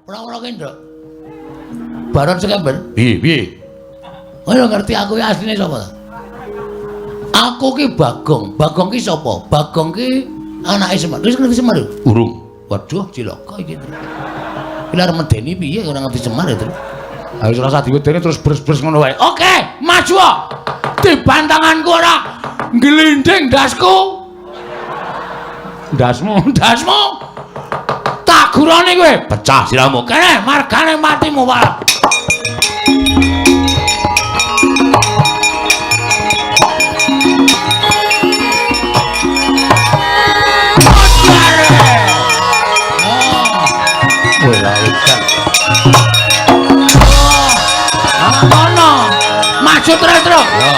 Ora-ora ki, Nduk. Baron Sekember. Piye, piye? Kowe ngerti aku ki asline sapa ta? Aku ki Bagong. Bagong ki sapa? Bagong ki anake Semar. Wis ngerti Semar? Urung. Waduh, cilaka iki. Iki arep medeni piye ora ngerti Semar ya, Tru. Ayo ora usah diwedeni terus bres-bres ngono wae. Oke, maju. Dibantanganku ora glinding ndasku. Ndasmu, ndasmu. Tak gurane kowe, pecah sirahmu. Kene margane matimu, Pak. Ngono. Maju terus, terus. Ya.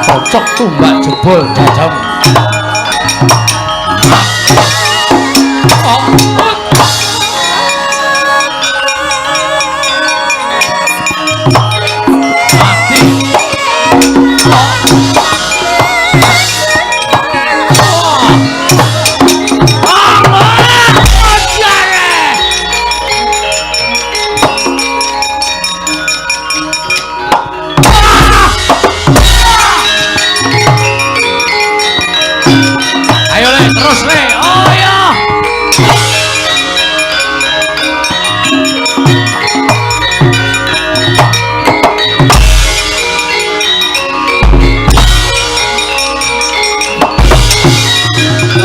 Cocok tumbak jebol jajam. Terus le, oh ya.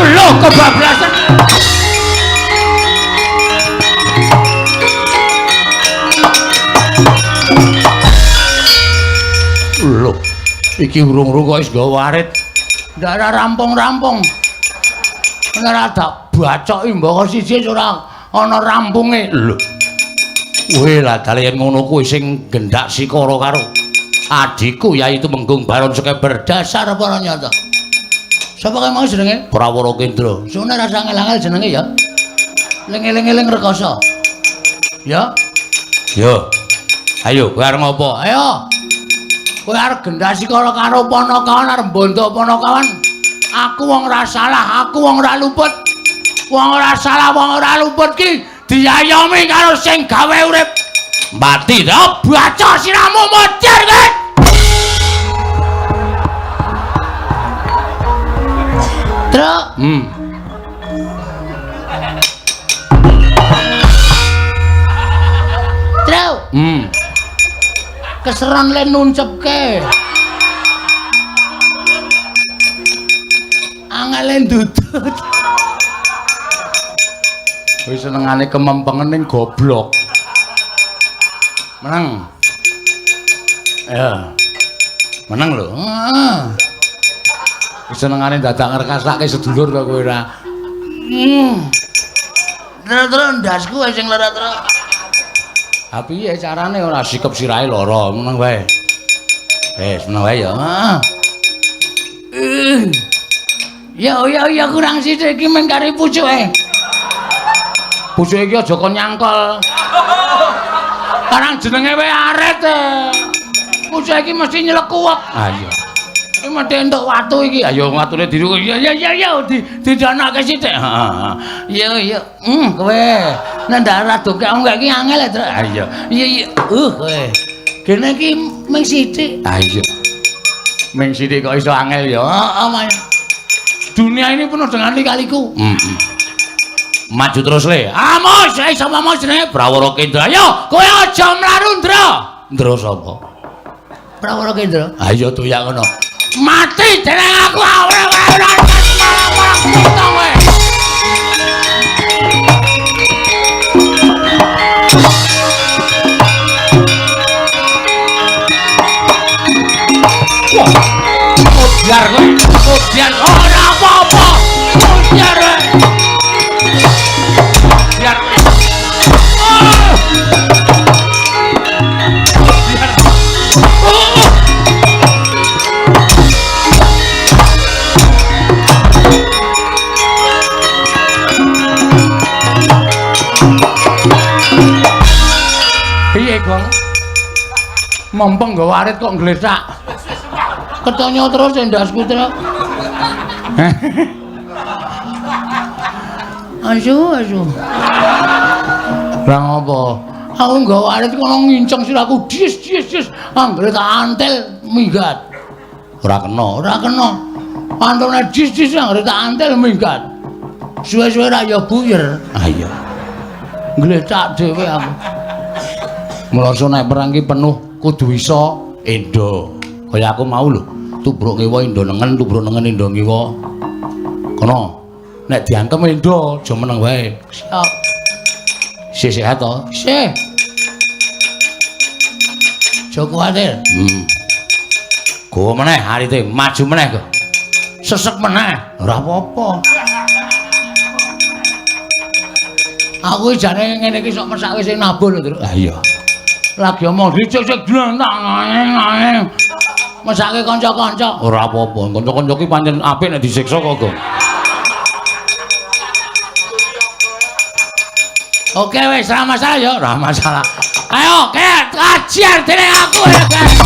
Loh, kebablasan. Loh. Iki urung-urung kok wis nggawa arit. Ndak ora rampung-rampung. Ora tak bacoki mbaka siji ora ana rampunge. Lho. Kowe lah dale yen ngono kuwi sing gendak sikara karo adhiku yaitu Menggung Baron Sekeber. Dasar para nyata. Sapa kae mau jenenge? Prawara Kendra. Sune rasa angel-angel jenenge ya. Ling-eling-eling rekoso. Ya. Yo. Ayo kowe arep ngopo? Ayo. Kowe arep gendak sikara karo Panakawan arep mbondo Panakawan. Aku wong ora salah, aku wong ora luput. Wong ora salah, wong ora luput ki diayomi karo sing gawe urip. Mati to, baca siramu modar kowe. Truk. Truk. Keseran le nuncepke. Angele ndudut. Wis senengane kemempengen ning goblok. Meneng. Ya. Meneng lho. Heeh. Wis senengane dadak ngrekasake sedulur kok kowe ora. Terus ndasku wae sing lara terus. Ha piye carane ora sikep sirahe lara, meneng wae. Wis meneng wae ya. Heeh. Ya ya ya kurang sithik iki mung kari pucuke. Pucuke iki aja kon nyangkol. Karang jenenge wae arit e. Pucuke iki mesti nyelekuwek. Ha iya. Iki mesti entuk watu iki. Ayo watune diru. Ya ya ya ya didanake sithik. Heeh. Iya iya. Kowe. Nek ndak ora dokek wong iki angel e, Truk. Ha iya. Iya iya. Kowe. Gene iki mung sithik. Ha iya. Mung sithik kok iso angel ya. Heeh, Mas. Dunia ini penuh dengan lika-liku. Maju terus le. Amos, sapa mau jenenge? Prawara Kendra. Ayo, kowe aja mlaru, Ndra. Ndra sapa? Prawara Kendra. Ayo doyak ngono. Mati jeneng aku ora ora malah potong kowe. Wah. Biar kowe, biar ora apa-apa. Biar kowe. Biar kowe. Biar. Piye, Gong? Mempeng nggawa arit kok nglesak. Ketonyo terus endasku truk. Asu asu. Lah ngopo? Aku nggawa arit kono nginceng sirahku dis dis dis anggere tak antel minggat. Ora kena, ora kena. Pantone dis dis anggere tak antel minggat. Suwe-suwe ra ya buyer. Ah iya. Nglecak dhewe aku. Mula nek perang ki penuh kudu iso endo. Kaya aku mau lho, tubruk ngiwa endo nengen, tubruk nengen endo ngiwa. Kono. Nek diantem endo, aja meneng wae. Siap. Isih sehat to? Isih. Aja kuwatir. Gowo meneh arite, maju meneh kok. Sesek meneh, ora apa-apa. Aku jane ngene iki sok mesake sing nabuh lho, Truk. Ha iya. Lagi omong dicek-cek dlentak. Mesake kanca-kanca. Ora apa-apa, kanca-kanca ki pancen apik nek disiksa kok, Gong. Oke wis, ora masalah ya, ora masalah. Ayo, kayak ajar dening aku ya, guys.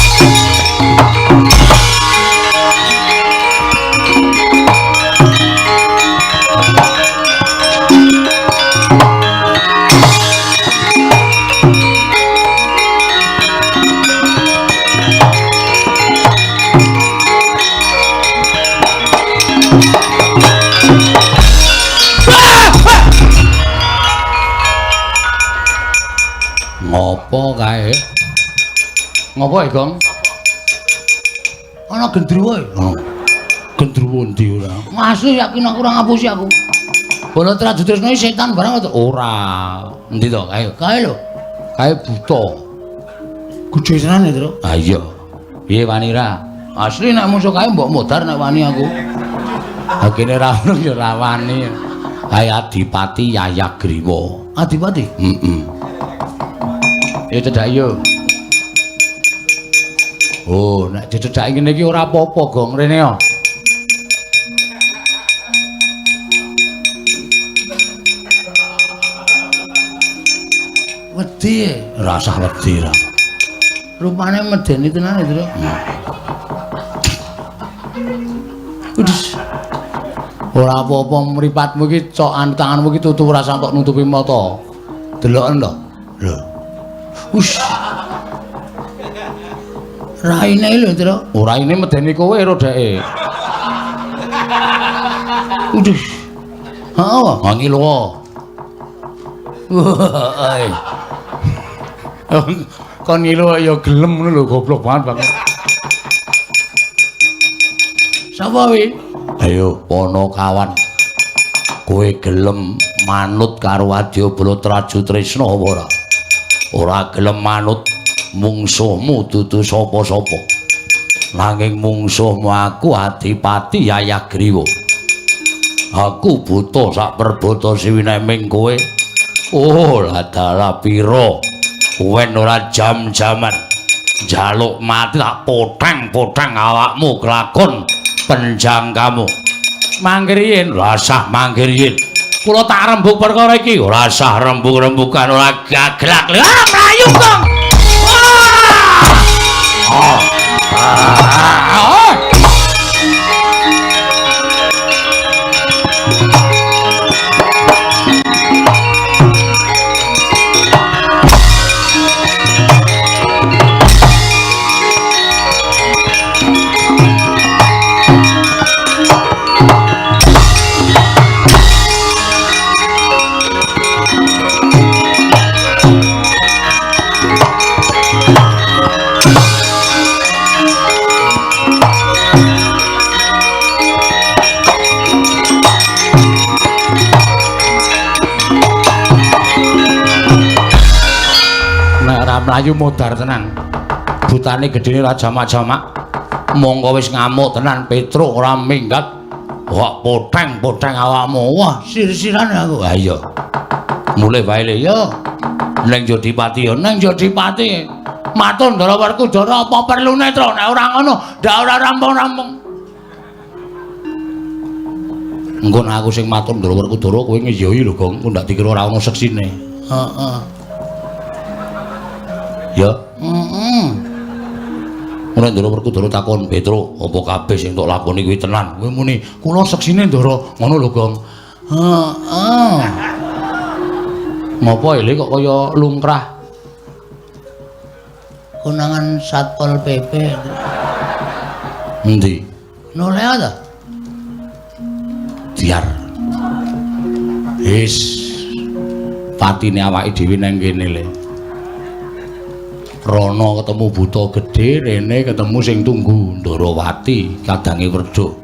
Ngopo kae? Ngopo e, Gong? Ana gendruwo e. Oh. Gendruwo ndi ora? Masih yakin aku ora ngapusi aku. Bala Trajutresna setan barang to? Ora. Endi to? Kae. Kae lho. Kae buta. Gedhe tenan e, Truk. Ha iya. Piye wani ra? Asli nek musuh kae mbok modar nek wani aku. Ha kene ra ono ya ra wani. Kae Adipati Yayagriwa. Adipati? Heeh. Ya cedhak yo. Oh, nek dicedhaki ngene iki ora apa-apa, Gong. Rene yo. Wedi, ora usah wedi ra. Rupane medeni tenan itu. Udah. Ora apa-apa mripatmu iki cokan tanganmu iki tutu ora sampe nutupi mata. Deloken to. Lho. Ush. Raine lho, Tru. Oh, raine medeni kowe ro dheke. Uduh. Heeh, ngilu. Wah. Kon ngilu ya gelem ngono lho, goblok banget, Bang. Sapa wi? Ayo Ponokawan. Kowe gelem manut karo Adyabala Trajutrisna apa ora? Ora gelem manut mungsuhmu dudu sapa-sapa. Nanging mungsuhmu aku Adipati Yayagriwa. Aku buta sak perbata siwineming kowe. Oh, ladalah pira? Wen ora jam-jaman. Njaluk mati tak poteng-poteng awakmu kelakon penjangkamu. Mangkir yen, rasah mangkir yen. Kula tak rembug perkara iki, ora sah rembug-rembugan ora gaglak. Ah, mlayu, Kang. Ah. Ah. Mlayu modar tenan. Butane gedene ra jamak-jamak. Mongko wis ngamuk tenan Petruk ora minggat. Kok poteng-poteng awakmu. Wah, sir-siran aku. Ha iya. Mulih wae le ya. Neng Jodipati ya, neng Jodipati. Matur Ndara Werkudara apa perlune, Tru? Nek ora ngono, ndak ora rampung-rampung. Engko nek aku sing matur Ndara Werkudara kowe ngeyoi lho, Gong. Engko ndak dikira ora ono seksine. Heeh. Ya. Heeh. Ora Ndara Werkudara takon, "Petruk, apa kabeh sing tok lakoni kuwi tenan?" Kowe muni, "Kula seksine Ndara." Ngono lho, Gong. Heeh. Ngopo ele kok kaya lungkrah? Konangan Satpol PP. Endi? Noleh ta? Diar. Wis. Patine awake dhewe nang kene le. Rono ketemu buta gedhe, rene ketemu sing tunggu Ndarawati kadange Werduk.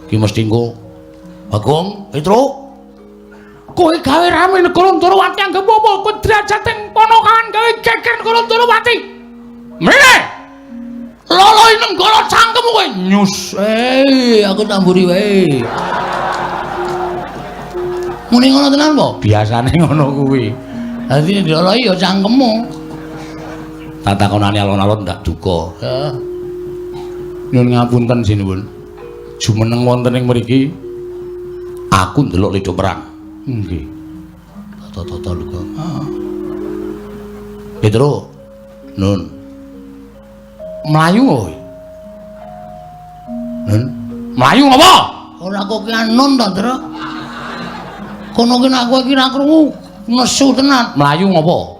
Ki mesti engko Bagong, Petruk. Kowe gawe rame negara Ndarawati anggep apa? Kowe derajate Ponokawan gawe geger negara Ndarawati. Mrene. Loloi nenggala cangkemmu kowe. Nyus. Aku tamburi wae. Muni ngono tenan po? Biasane ngono kuwi. Dadi diloloi ya cangkemmu. Tatakonane alon-alon ndak duka. Heeh. Nyuwun ngapunten sinuwun. Jumeneng wonten ing mriki aku ndelok lido perang. Nggih. Tata-tata lho, Kang. Heeh. Petro. Nun. Mlayu kowe. Nun. Mlayu ngopo? Ora kok ki nun to, Tru. Kono ki nek kowe iki ra krungu nesu tenan. Mlayu ngopo?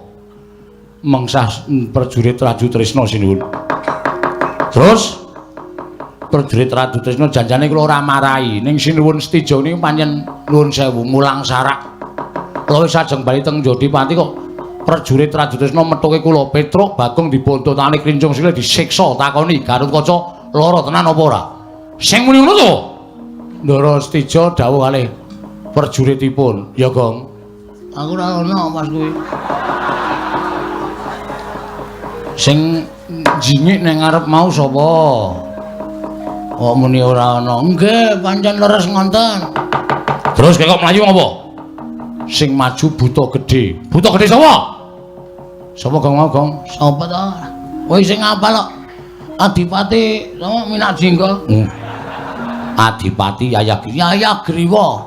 Mengsah prajurit Trajutrisna sinuwun. Terus prajurit Trajutrisna janjane kula ora marahi ning sinuwun Setija niku pancen nuwun sewu mulang sarak. Kula wis ajeng bali teng Jodipati kok prajurit Trajutrisna methuke kula Petruk Bagong dibontotane klincung sikile disiksa takoni Garukaca lara tenan apa ora? Sing muni ngono to? Ndara Setija dawuh kalih prajuritipun, "Ya, Gong." Aku ora ono pas kuwi. Sing jingik nang ngarep mau sapa? Kok muni ora ana? Nggih, pancen leres ngonten. Terus kok mlayu ngopo? Sing maju buta gedhe. Buta gedhe sapa? Sapa Gong mau, Gong? Sapa to? Kowe sing ngapal kok. Adipati sapa Minak Jingga? Adipati Yaya Yaya Griwa.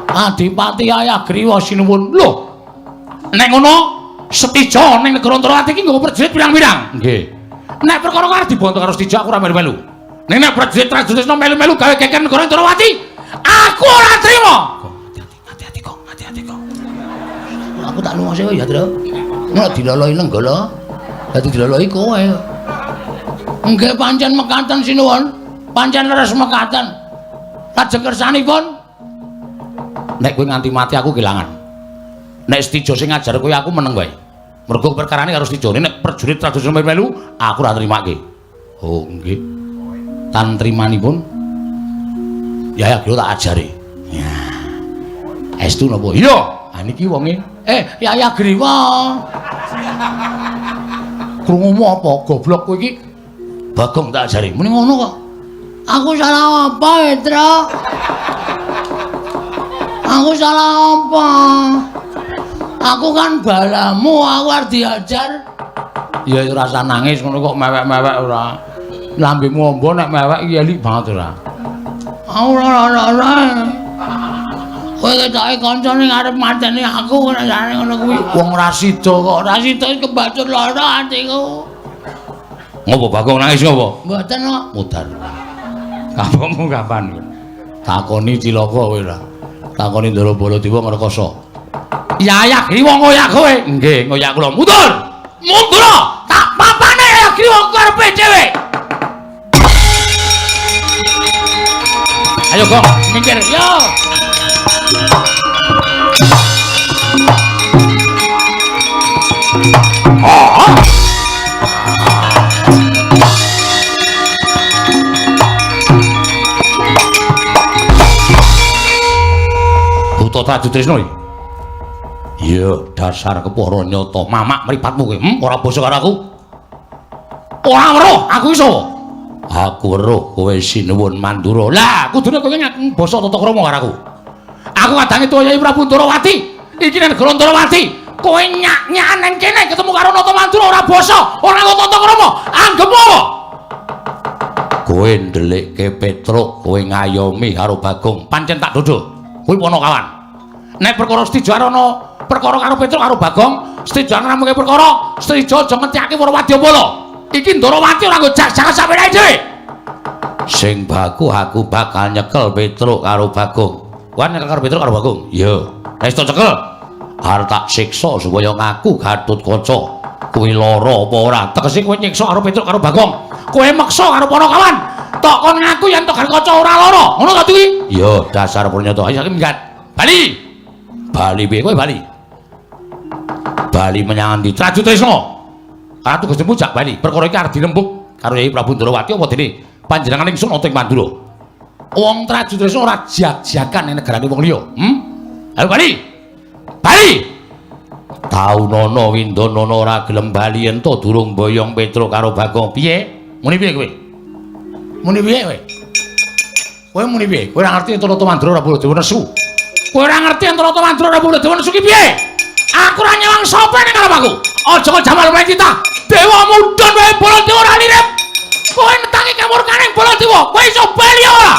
Adipati Yaya Griwa sinuwun. Lho. Nek ngono Setija ning negara Antarawati iki nggawa prajurit pirang-pirang. Nggih. Nek perkara arep dibonto karo Setija aku ora melu-melu. Ning nek prajurit Trajutresna melu-melu gawe geger negara Antarawati, aku ora trima. Hati-hati, Kong, hati-hati, Kong. Aku tak lunga sik ya, Tru. Nek diloloi Lenggala, dadi diloloi kowe. Nggih pancen mekaten sinuwun. Pancen leres mekaten. Lajeng kersanipun nek kowe nganti mati aku kelangan. Nek Setija sing ngajar kowe aku meneng wae. Mergo perkarane karo Setija. Nek prajurit Trajutresna melu, aku ora nrimake. Oh, nggih. Tan trimanipun ya ya tak ajari. Ya. Estu napa? Iya. Ha niki wonge. Yaya Griwa. Krungumu apa? Goblok kowe iki. Bagong tak ajari. Muni ngono kok. Aku salah apa, Petra? Aku salah apa? Aku kan balamu, aku arep diajar. Ya ora usah nangis ngono kok mewek-mewek ora. Lambemu ombo nek mewek iki elik banget ora. Ora ora ora. Kowe ketoke kanca ning arep mateni aku nek jane ngono kuwi. Wong ora sida kok, ora sida kebacut lara atiku. Ngopo Bagong nangis ngopo? Mboten kok. Mudar. Kapokmu kapan? Takoni cilaka kowe ora. Takoni Ndara Baladewa ngrekoso. Yaya Griwa ngoyak kowe. Nggih, ngoyak kula. Mundur. Mundur. Tak papane Yaya Griwa karepe dhewe. Ayo Gong, minggir. Yo. Oh. Buta Trajutresna iki. Iya, dasar kepara nyata. Mamak mripatmu kowe. Ora basa karo aku. Ora weruh, aku iso. Aku weruh kowe sinuwun Mandura. Lah, kudune kowe ngaku basa tata krama karo aku. Aku kadange tuwa Yai Prabu Antarawati. Iki nang negara Antarawati. Kowe nyak-nyakan nang kene ketemu karo Nata Mandura ora basa, ora nggo tata krama. Anggepmu apa? Kowe ndelikke Petruk, kowe ngayomi karo Bagong. Pancen tak dodho. Kuwi Ponokawan. Nek perkara Setija ana perkara karo Petruk karo Bagong, Setija ngramungke perkara, Setija aja ngentekake para wadyabala. Iki Ndarawati ora nggo jak-jakan sampeyan dhewe. Sing baku aku bakal nyekel Petruk karo Bagong. Kowe nyekel karo Petruk karo Bagong? Iya. Wis tak cekel. Arep tak siksa supaya ngaku Gatotkaca. Kuwi lara apa ora? Tegese kowe nyiksa karo Petruk karo Bagong. Kowe meksa karo Ponokawan. Tok kon ngaku yen tok Gatotkaca ora lara. Ngono ta kuwi? Iya, dasar pranyata. Ayo saiki minggat. Bali. Bali piye kowe bali? Bali menyang endi? Trajutresna. Ratu Gustimu jak bali. Perkara iki arep dirembug karo Yai Prabu Ndrawati apa dene panjenengan ingsun ana ing Mandura. Wong Trajutresna ora jak-jakan ning negarane wong liya. Ayo bali. Bali. Taunana Windanana ora gelem bali ento durung boyong Petruk karo Bagong. Piye? Muni piye kowe? Muni piye kowe? Kowe muni piye? Kowe ora ngerti Nata Mandura ora Baladewa nesu. Kowe ora ngerti Nata Mandura ora Baladewa nesu ki piye? Aku ora nyewang sapa ning ngarep aku. Aja kok jamal wae kita. Dewa mudhun wae Baladewa ora lirip. Kowe netangi kamurkane Baladewa, kowe iso bali ora?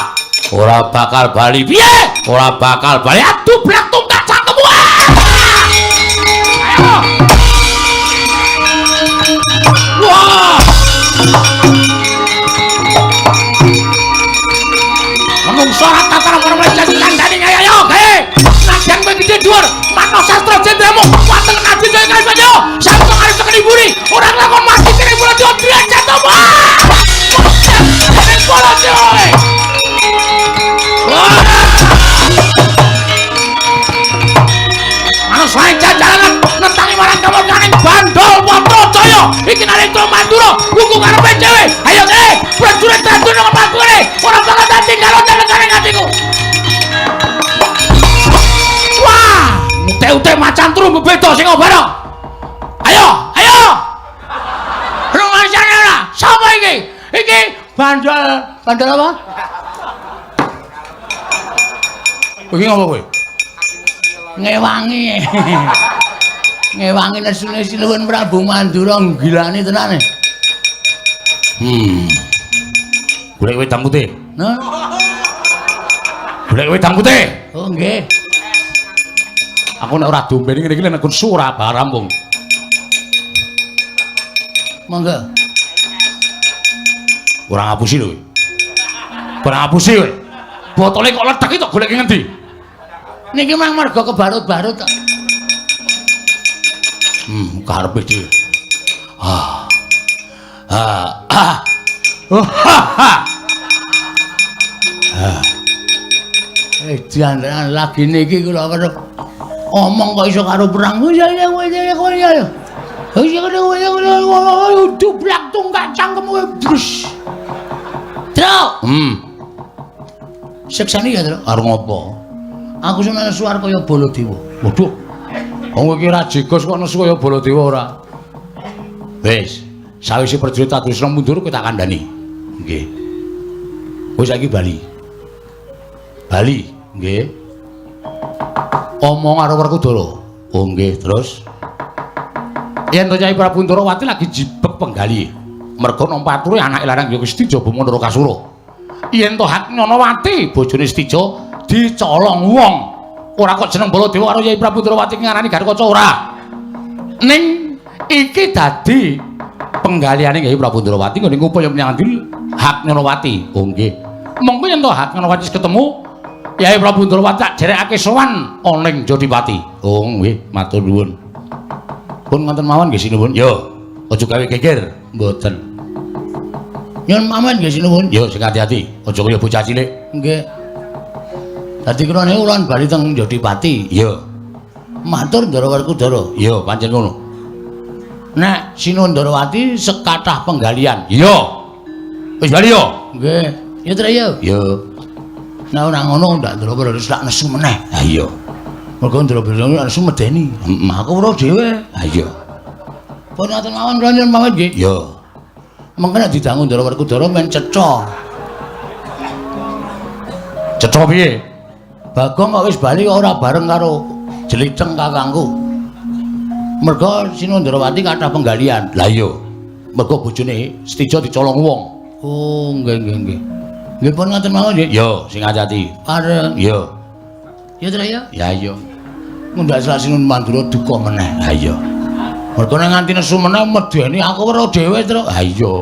Ora bakal bali. Piye? Ora bakal bali. Aduh blak tungkak cangkemmu. Ayo. Wah. Menungso ora tataran karo mlejet kandhane ayo gawe. Nadyan kowe gedhe dhuwur, makna sastra jendramu, wateng nabi jaya kalih sampe arep tekeni mburi, ora nglakon mati kene Baladewa derajat apa? Ning Baladewa. Manungsa ing jalanan nentangi marang kamurkaning Bandol Watrajaya. Iki nalika Mandura hukum karepe dhewe. Ayo kene, prajurit Trajutresna mlaku kene. Ora bakal tak tinggal negane atiku. Wah, ute-ute macan turu beda sing obara. Ayo, ayo. Bandol. Bandol apa? Kowe iki ngopo kowe? Ngewangi. Ngewangi nesune Sinuwun Prabu Mandura nggilani tenane. Golek wedang putih. Nah. Golek wedang putih. Oh nggih. Aku nek ora dombene ngene iki nek kun ora rampung. Monggo. Ora ngapusi lho kowe. Ora ngapusi kowe. Botole kok lethek iki tok golek ngendi? Niki mang mergo kebarut-barut kok. Karepe dhewe. Ah. Ah. Ah. Oh, ha, ha. Ah. Jangan lagi niki kula weruh omong kok iso karo perang. Dublak tungkak cangkemmu brus. Truk. Siksani ya, Truk. Arep ngopo? Aku seneng suar kaya Baladewa. Waduh. Wong iki ora jegos kok nesu kaya Baladewa ora. Wis, sawise prajurit Tadusna mundur kowe tak kandhani. Nggih. Kowe saiki bali. Bali, nggih. Omong karo Werkudara. Oh nggih, terus yen to Kyai Prabu Ndorowati lagi jibek penggali. Merga nampa ature anake lanang ya Setija Bama Narakasura. Yen to Hak Nyonowati bojone Setija dicolong wong. Ora kok jeneng Baladewa karo Kyai Prabu Ndorowati ngarani Gatotkaca ora. Ning iki dadi penggaliane Kyai Prabu Ndorowati nggone ngupaya menyang Hak Nyonowati. Oh nggih. Monggo yen to Hak Nyonowati ketemu Kyai Prabu Ndorowati tak jerekake sowan ana ing Jodipati. Oh nggih, matur nuwun. Pun ngoten mawon nggih sinuwun. Yo, aja gawe geger. Mboten. Nyuwun pamit nggih sinuwun. Yo sing ati-ati, aja kaya bocah cilik. Nggih. Dadi kula niku ulun bali teng Jodipati. Iya. Matur Ndara Werkudara. Iya, pancen ngono. Nek Sinuwun Ndorowati sekathah penggalian. Iya. Wis bali yo. Nggih. Ya Truk yo. Iya. Nek ora ngono ndak Ndara Werkudara tak nesu meneh. Ha iya. Mergo Ndara Werkudara nesu medeni. Heeh. Aku ora dhewe. Ha iya. Pun ngoten mawon kula nyuwun pamit nggih. Iya. Mengko nek didangu Ndara Werkudara men cetha. Cetha piye? Bagong kok wis bali kok ora bareng karo Jeliceng kakangku. Mergo Sinuwun Ndorowati kathah penggalian. Lah iya. Mergo bojone Setija dicolong wong. Oh, nggih nggih nggih. Nggih pun ngoten mawon nggih. Yo, sing ati-ati. Pareng. Yo. Ya Truk ya. Ya iya. Ngundak selak Sinuwun Mandura duka meneh. Ha iya. Mergo nek nganti nesu meneh medeni aku weruh dhewe, Truk. Ha iya.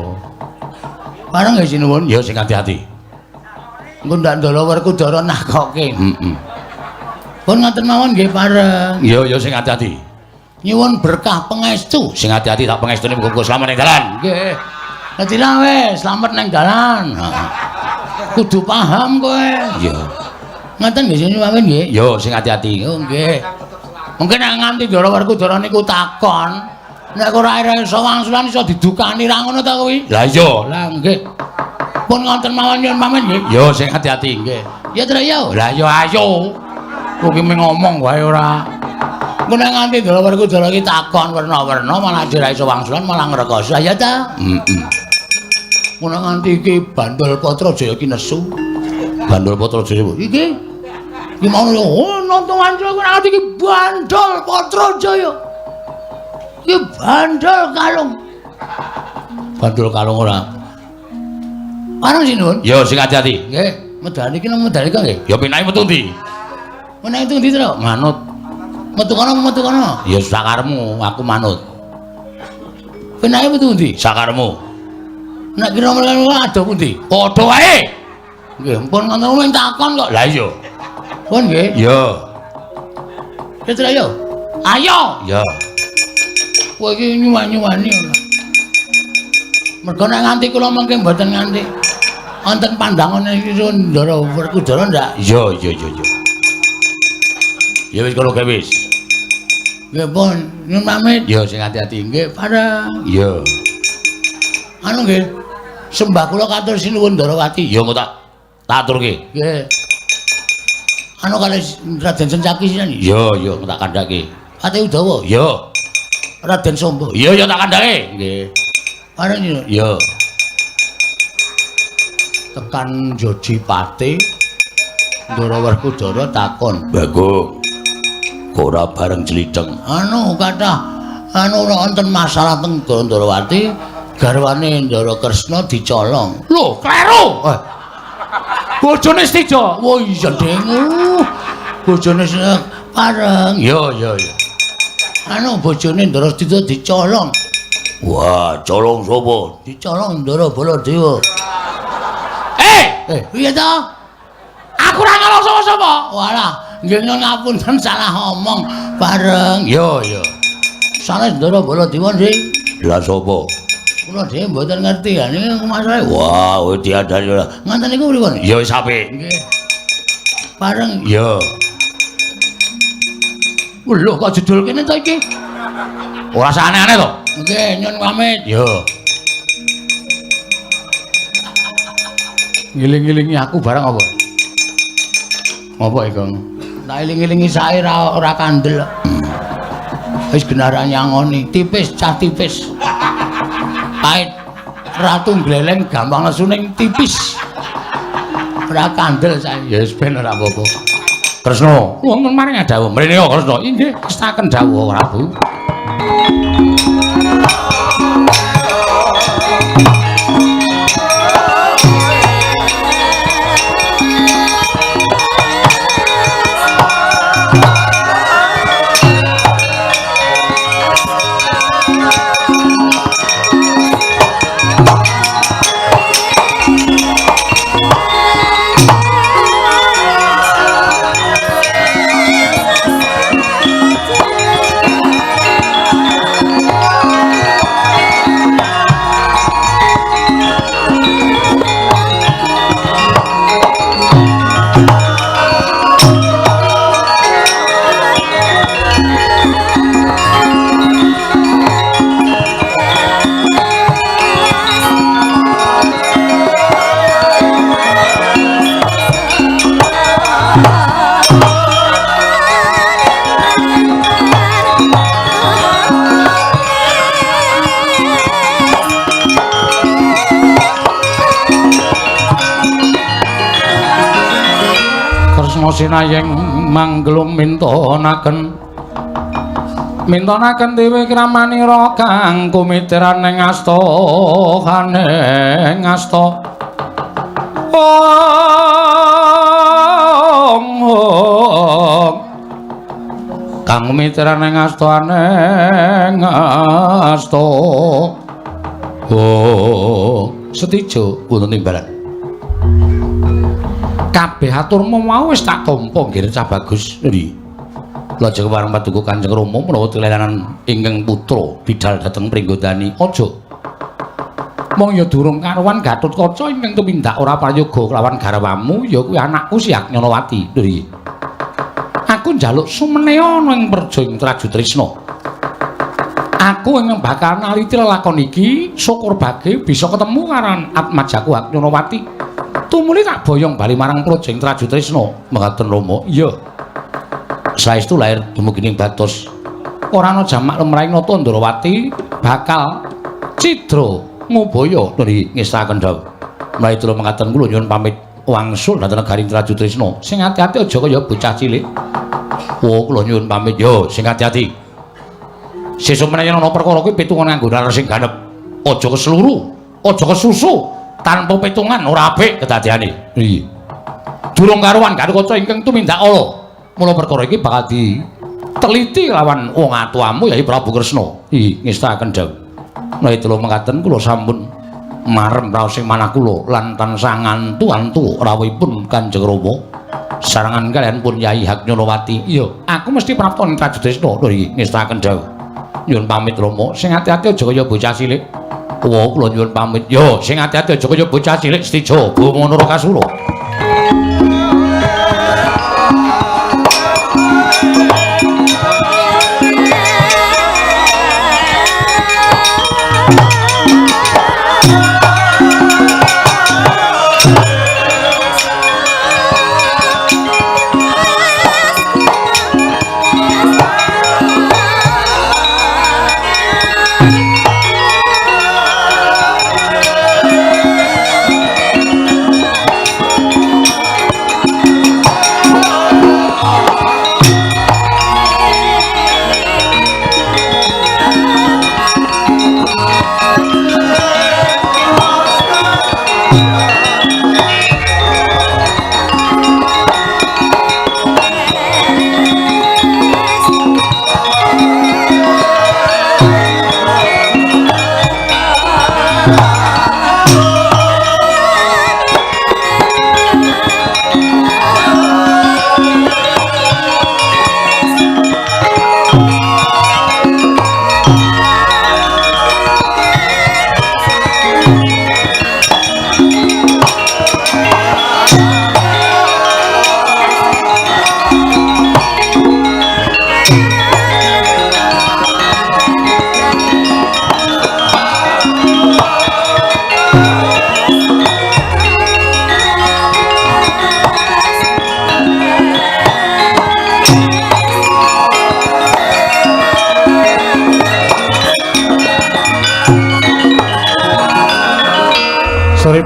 Pareng nggih Sinuwun. Yo sing ati-ati. Engko ndak Ndara Werkudara nakoke. Heeh. Pun ngoten mawon nggih pareng. Yo yo sing ati-ati. Nyuwun berkah pangestu. Sing ati-ati tak pangestune muga-muga slamet ning dalan. Nggih. Dadi wis slamet ning dalan. Heeh. Kudu paham kowe. Iya. Ngoten nggih sinuwun nggih. Yo sing ati-ati. Oh nggih. Mungkin nek nganti Ndara Werkudara niku takon, nek ora iso wangsulan iso didukani ra ngono ta kuwi? Lah iya. Lah nggih. Pun ngoten mawon nyuwun pamit nggih. Yo sing ati-ati nggih. Ya Truk yo. Lah yo ayo. Kowe ki ngomong wae ora. Engko nek nganti Ndara Werkudara iki takon werna-werna malah ora iso wangsulan malah ngrekoso ya ta? Heeh. Ngono nganti iki Bandol Patrajaya iki nesu. Bandol Patrajaya iki. Iki mau oh nonton wancul aku nganti iki Bandol Patrajaya. Iki bandol kalung. Bandol kalung ora. Pareng sinuwun. Yo sing ati-ati. Nggih, medal iki nang medal iki nggih. Ya penake metu ndi? Meneh itu ndi, Truk? Manut. Metu kono metu kono. Ya sakaremu, aku manut. Penake metu ndi? Sakaremu. Nek kira mrene adoh pundi? Padha wae. Nggih, pun ngono mung takon kok. Lah iya. Pun nggih. Iya. Ya Truk yo. Ayo. Iya. Kowe iki nyuwan-nyuwani ora. Mergo nek nganti kula mengke mboten nganti wonten pandangane iki Ndara Werkudara ndak? Iya, iya, iya, iya. Ya wis kono gawe wis. Nggih pun, nyuwun pamit. Ya sing ati-ati. Nggih, pareng. Iya. Anu nggih. Sembah kula katur Sinuwun Ndorowati. Ya engko tak aturke. Nggih. Anu kalih Raden Sencaki sinten? Iya, iya, tak kandhake. Ate Udawa? Iya. Raden Sombo? Iya, iya tak kandhake. Nggih. Pareng yo. Iya. Tekan Jodipati Ndara Werkudara takon, "Bagong, kok ora bareng jlidheng?" Anu kathah anu wonten masalah teng Ndrawati, garwane Ndara Kresna dicolong. Lho, kleru. Bojone Setija. Oh iya, Ding. Bojone pareng. Ya, ya, ya. Anu bojone Ndara Setija dicolong. Wah, colong sapa? Dicolong Ndara Baladewa. Piye ta? Aku ora nyolong sapa-sapa. Walah, nggih ngapunten salah omong bareng. Ya, ya. Sanes Ndara Baladewa nggih. Lah sapa? Kula dhewe mboten ngerti ya niki masalahe. Wah, kowe diadani ora. Ngoten niku pripun? Ya wis apik. Nggih. Bareng. Ya. Lho kok jedul kene to iki? Ora usah aneh-aneh to. Nggih, nyun pamit. Ya. Ngiling-ngilingi aku barang apa? Apa iku? Tak iling-ilingi sae ora kandel. Wis genaran nyangoni, tipis cah tipis. Pait ratu gleleng gampang nesu ning tipis. Ora kandel sae. Ya wis ben ora apa-apa. Kresna, wonten maring dawuh. Mrene yo Kresna. Inggih, kestaken dawuh Prabu. Sinayeng mangglung mintonaken mintonaken dewi kramanira kang kumitiran ing asta haneng asta ong kang kumitiran ing asta haneng asta. Oh, Setija wonten timbalan. Kabeh aturmu mau wis tak tampa nggih Cah Bagus. Nggih. Lajeng wareng paduka Kanjeng Rama menawa tilelanan ingkang putra bidal dhateng Pringgondani. Aja. Mong ya durung karuan Gatotkaca ingkang tumindak ora prayoga kelawan garwamu ya kuwi anakku si Agnyanawati. Nggih. Aku njaluk sumeneya ana ing Praja ing Trajutrisna. Aku ingkang bakal naliti lelakon iki syukur bage bisa ketemu karo atmajaku Agnyanawati. Tumuli tak boyong bali marang Praja ing Trajutrisna. Mekaten Rama. Iya. Saestu lair dumugi ing batos. Ora ana jamak lemrahing nata Ndrawati bakal cidra ngubaya nggih ngestaken dawuh. Menawi kula mekaten kula nyuwun pamit wangsul dhateng negari Trajutrisna. Sing ati-ati aja kaya bocah cilik. Oh, kula nyuwun pamit yo, sing ati-ati. Sesuk menawi ana perkara kuwi pitungan nganggo nalar sing ganep. Aja kesluru, aja kesusu. Tanpa pitungan ora apik kedadeane. Iya. Durung karuan Gatotkaca ingkang tumindak ala. Mula perkara iki bakal diteliti lawan wong atuamu Yai Prabu Kresna. Iya, ngestaken dawuh. Menawi kula mekaten kula sampun marem raos ing manah kula lan tansah ngantu-antu rawuhipun Kanjeng Rama. Sarangan kaliyan pun Yai Agnyanawati. Iya, aku mesti prapta ing Trajutrisna. Lho, ngestaken dawuh. Nyuwun pamit Rama, sing ati-ati aja kaya bocah cilik. Wah, kula nyuwun pamit. Yo, sing ati-ati aja kaya bocah cilik Setija Boma Narakasura.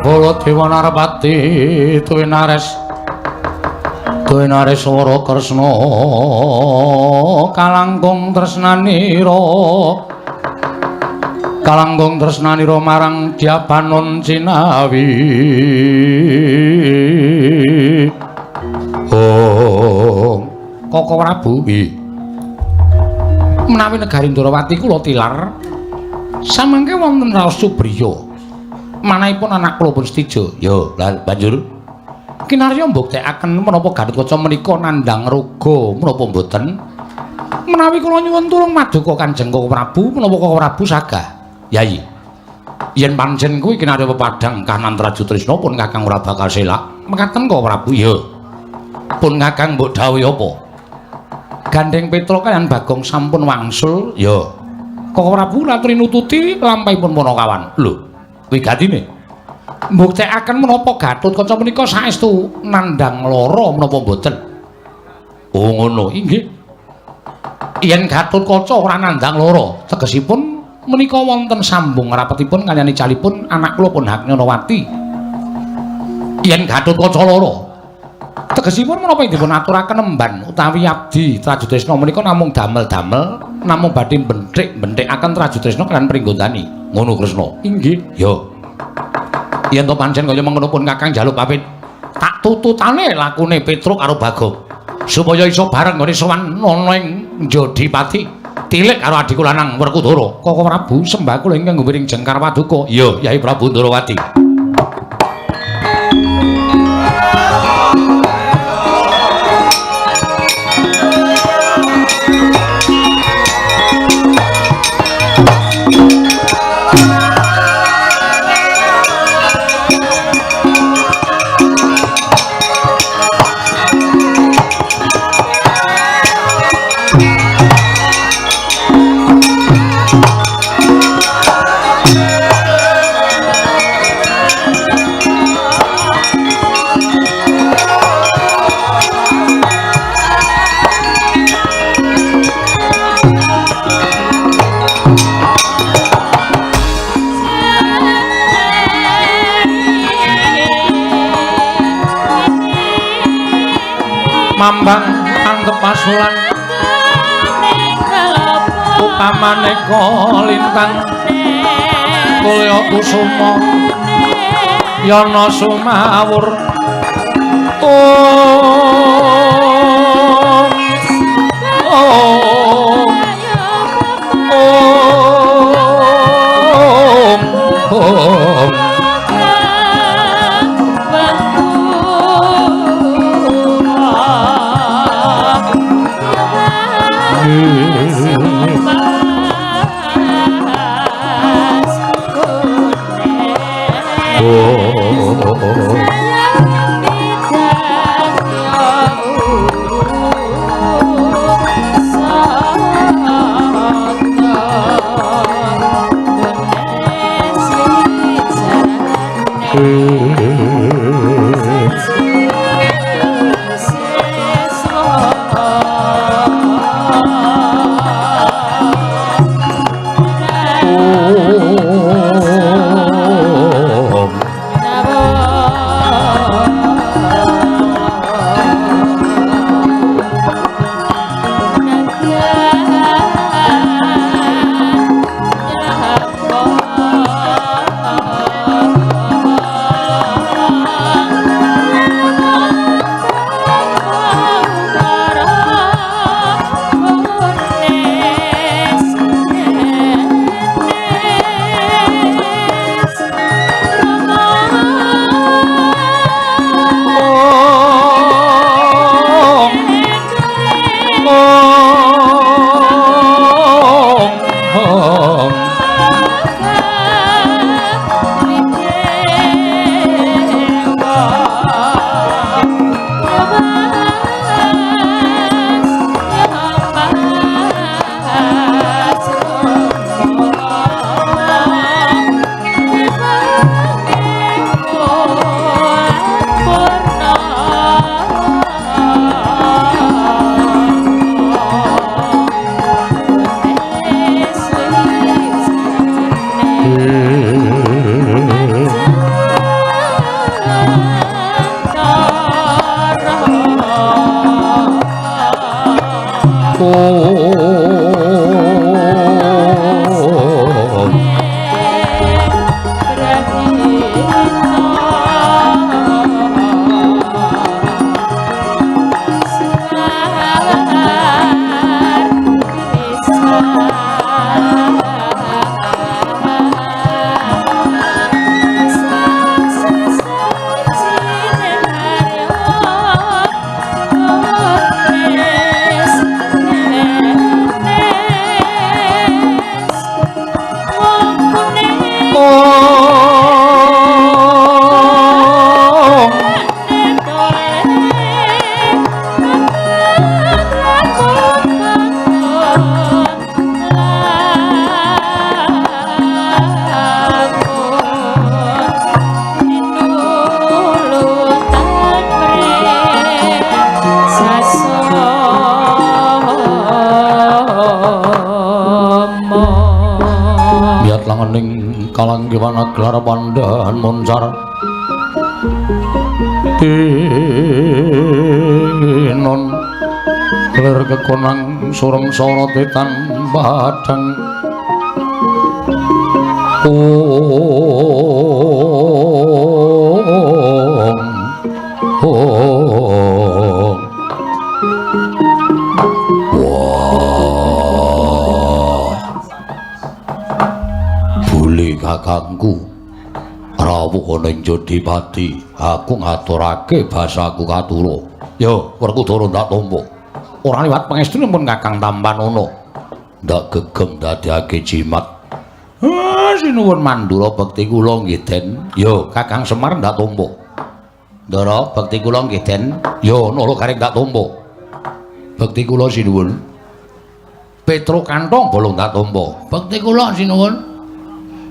Baladewa Narpati tuwinares tuwinares swara Kresna kalangkung tresnanira kalangkung tresnanira marang Dyabanon Cinawi. Oh, Koko Prabu, menawi negari Ndrawati kula tilar samangke wonten raos Subriya manahipun anak kula pun setija. Ya, lah banjur kinarya mbuktekaken menapa Gatotkaca menika nandhang raga menapa mboten? Menawi kula nyuwun tulung maduka Kanjeng Koko Prabu, menapa Koko Prabu sagah? Yayi, yen pancen kuwi kinarya pepadhang kahanan Trajutrisna pun Kakang ora bakal selak. Mekaten Koko Prabu? Ya. Pun Kakang mbok dhawuhi apa? Gandeng Petruk kaliyan Bagong sampun wangsul. Ya. Koko Prabu laturi nututi lampahipun Panakawan. Lho, wigatine mbuktekaken menapa Gatotkaca menika saestu nandhang lara menapa mboten? Oh ngono, inggih. Yen Gatotkaca ora nandhang lara, tegesipun menika wonten sambung rapetipun kaliyan icalipun anak kula pun Haknyanawati. Yen Gatotkaca lara, tegesipun menapa dipun aturaken emban utawi abdi Trajutrisna menika namung damel-damel, namung badhe benthik-benthikaken Trajutrisna kaliyan Pringgondani. Ngono Kresna. Inggih. Ya. Yen to pancen kaya mengono pun Kakang njaluk pamit tak tututane lakune Petruk karo Bagong supaya iso bareng nggone sowan ana ing Jodipati tilik karo adhiku lanang Werkudara. Koko Prabu sembah kula ingkang gumiring jengkar paduka. Ya, Yai Prabu Ndrawati. Mambang antep pasulan upamane lintang kulya kusuma yana sumawur. Om om om om. Oh. Kalanggiwana gelar pandhan moncar tinon lir kekonang sureng sorote padhang ong ong. Wah, bule kakangku rawuh ana ing Jodipati, aku ngaturake basaku katura. Yo, Werkudara ndak tampa. Ora liwat pangestune pun Kakang Tampanana. Ndak gegem dadekake jimat. Ah, sinuwun Mandura bekti kula nggih, Den. Yo, Kakang Semar ndak tampa. Ndara bekti kula nggih, Den. Yo, Nala Gareng ndak tampa. Bekti kula sinuwun. Petro Kantong bolong ndak tampa. Bekti kula sinuwun.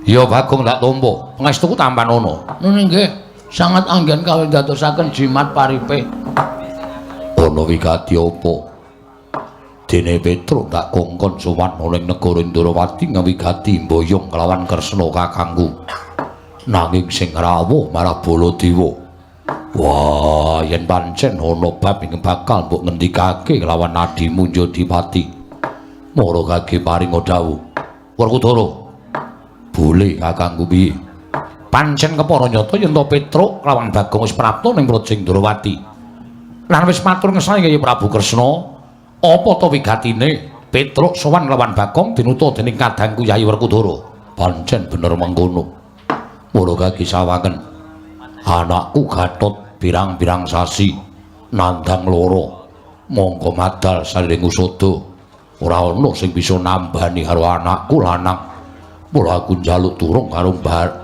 Ya Bagong ndak tampa. Pangestuku Tampanana. Nun nggih, sangat anggen kawindadosaken jimat paripe. Ana wigati apa? Dene Petruk ndak kongkon sowan ana ing negara Ndrawati ngawigati mboyong kelawan Kresna kakangku. Nanging sing rawuh marah Baladewa. Wah, yen pancen ana bab ing bakal mbok ngendikake kelawan adimu Jodipati. Mara kage paringa dawuh. Werkudara, boleh kakangku piye? Pancen kepara nyata yen to Petruk kelawan Bagong wis prapta ning Praja Ndrawati. Lan wis matur ngesane Kyai Prabu Kresna, apa to wigatine Petruk sowan kelawan Bagong dinuta dening kadangku Yayi Werkudara? Pancen bener mengkono. Mula kaki sawangen anakku Gatot pirang-pirang sasi nandang loro mongko madal saliring usada. Ora ana sing bisa nambani karo anakku lanang. Mula aku njaluk turung karo Mbah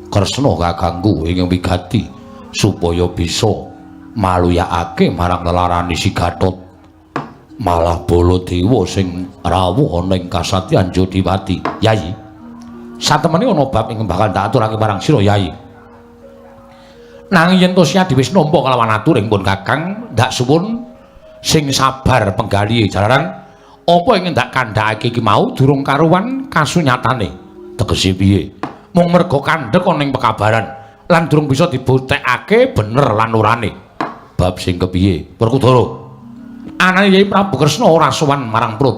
Kresna kakangku ing wigati supaya bisa maluyakake marang lelarane si Gatot. Malah Baladewa sing rawuh ana ing kasatyan Jodipati. Yayi, satemene ana bab ing bakal tak aturake marang sira Yayi. Nanging yen to Siadi wis nampa kelawan aturing pun Kakang, ndak suwun sing sabar penggalihe jalaran apa ing ndak kandhakake iki mau durung karuwan kasunyatane. Tegese piye? Mung merga kandhek ana ing pekabaran lan durung bisa dibutekake bener lan orane. Bab sing kepiye? Werkudara, anane Kyai Prabu Kresna ora sowan marang Prut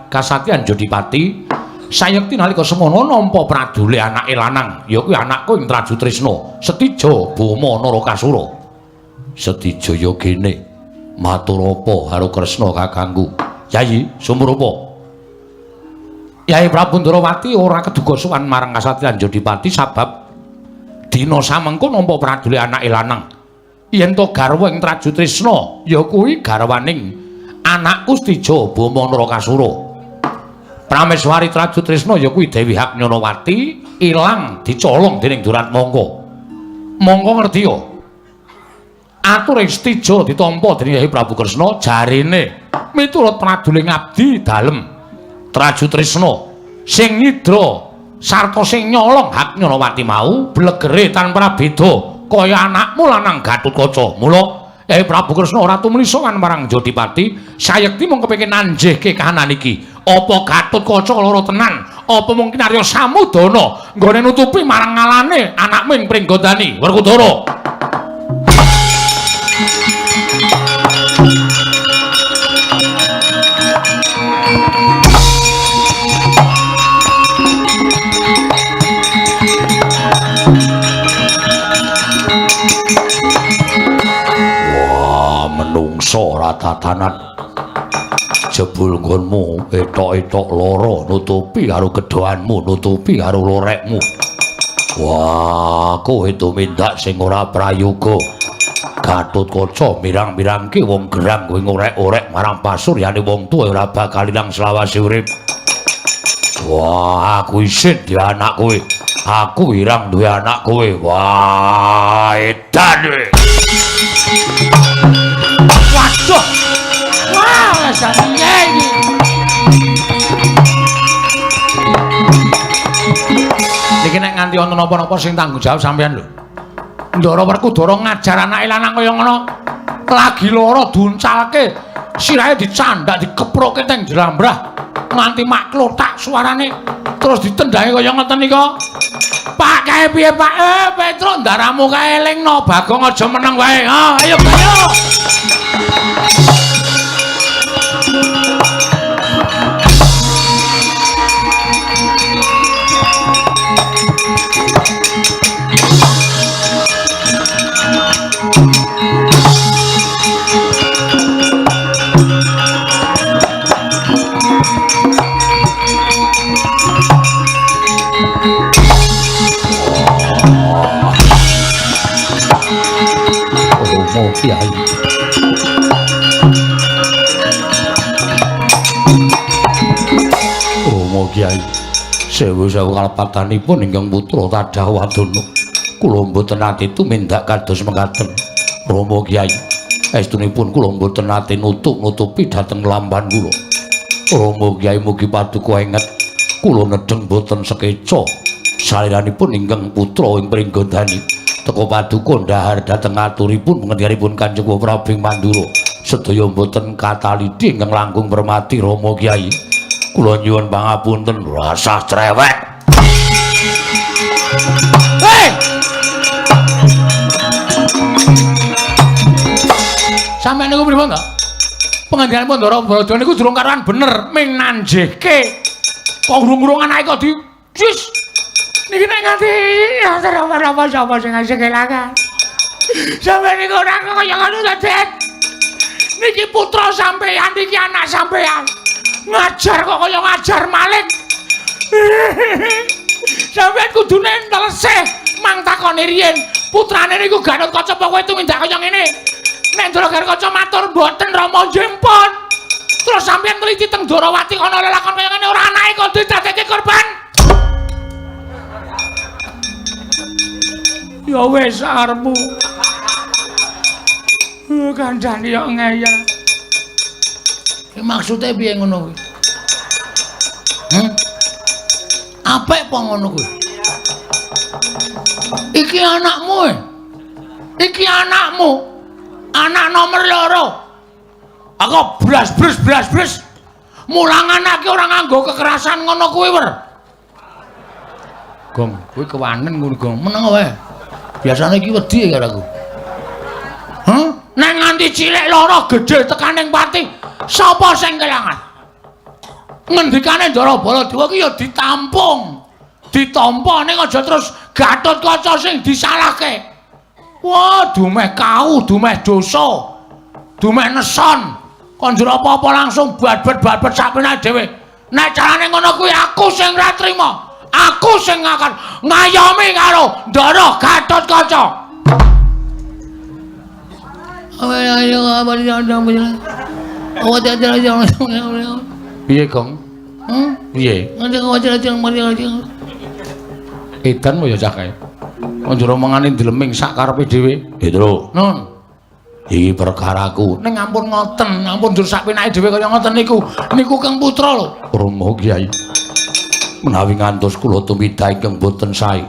Kasatyan Jodipati. Sayekti nalika semono nampa pradule anake lanang, ya kuwi anakku ing Trajutrisna, Setija Boma Narakasura. Setija ya gene matur apa karo Kresna kakangku? Yayi, sumrupa. Yai Prabu Ndrawati ora keduga sowan marang Kasatyan Jodipati sabab dina samengko nampa pradule anake lanang. Yen to garwa ing Trajutrisna ya kuwi garwaning anakku Setija Boma Narakasura. Prameswari Trajutrisna ya kuwi Dewi Haknyanawati ilang dicolong dening Duratmangka. Mongko ngerti ya? Ature Setija ditampa dening Yai Prabu Kresna jarene miturut pradule ngabdi dalem Trajutrisna sing nyidra sarta sing nyolong Haknyanawati mau blegere tanpa beda kaya anakmu lanang Gatotkaca. Mula Yai Prabu Kresna ora tumuli sowan marang Jodipati, sayekti mung kepengin nanjihke kahanan iki. Apa Gatotkaca lara tenan? Apa mungkin Arya Samudana nggone nutupi marang ngalane anakmu ing Pringgondani? Werkudara. Manungsa ora tatanan. Jebul nggonmu etok-etok lara nutupi karo gedhoanmu, nutupi karo lorekmu. Wah, kowe tumindak sing ora prayoga. Gatotkaca mirang-mirangke wong gerang kowe ngorek-orek marang pasuryane wong tuwa ora bakal ilang selawase urip. Wah, aku isin duwe anak kowe. Aku wirang duwe anak kowe. Wah, edan kowe. Waduh. Wah, rasane iki. Niki nek nganti ana napa-napa sing tanggung jawab sampean lho. Ndara Werkudara ngajar anake lanang kaya ngono. Lagi lara diuncalke, sirahe dicandak dikeproke teng jlambrah nganti mak klothak suarane terus ditendangi kaya ngoten nika. Pak kae piye Pak? Petruk ndaramu kae elingno Bagong aja meneng wae. Ha, ayo ayo. Romo Kyai. Romo Kyai, sewu-sewu kalepatanipun ingkang putra tadah wadana. Kula mboten nate tumindak kados mekaten. Romo Kyai, estunipun kula mboten nate nutup-nutupi dhateng lampan kula. Romo Kyai mugi paduka enget kula nedheng mboten sekeca saliranipun ingkang putra ing Pringgondani. Teka paduka ndahar dhateng aturipun pengendhanipun Kanjeng Prabu Mandura. Sedaya mboten kataliti ingkang langkung permati Rama Kyai. Kula nyuwun pangapunten rasah cerewet. Hei! Sampeyan niku pripun to? Pengendhanipun Ndara Baladha niku durung karuan bener ming nanjehke. Kok urung-urung anake kok di jis. Niki nek nganti ora sapa sing ngasih kelangan. Sampeyan niku ora kaya ngono to, Det. Niki putra sampeyan, niki anak sampeyan. Ngajar kok kaya ngajar maling. Sampeyan kudune neleseh mang takoni riyen. Putrane niku Gatotkaca apa kowe tumindak kaya ngene? Nek Ndara Gatotkaca matur mboten Rama nggih pun. Terus sampeyan nliti teng Ndorowati ana lelakon kaya ngene ora anake kok didadekke korban. Ya wis arepmu. Kandhane yo ngeyel. Ki maksude piye ngono kuwi? Apik apa ngono kuwi? Iki anakmu e. Iki anakmu. Anak nomor 2. Aku blas-blas blas-blas. Mulang anake ora nganggo kekerasan ngono kuwi, Wer. Gong, kuwi kewanen ngono, Gong. Meneng wae. Biasane iki wedi karo aku. Hah? Nek nganti cilik lara gedhe tekaning pati, sapa sing kelangan? Ngendikane Ndara Baladewa ki ya ditampung. Ditampa ning aja terus Gatotkaca sing disalahke. Wah, dumeh kau, dumeh dosa. Dumeh neson. Kon njur apa-apa langsung babet-babet sak penake dhewe. Nek carane ngono kuwi aku sing ora trima. Aku sing akan ngayomi karo Ndara Gatotkaca. Piye, Gong? Piye? Edan ya cah kae. Njur omongane ndleming sak karepe dhewe. Petro. Nun. Iki perkaraku. Ning ampun ngoten, ampun njur sak penake dhewe kaya ngoten niku. Niku Kang Putra lho. Rama Kyai. Menawi ngantos kula tumindak ingkang boten sae.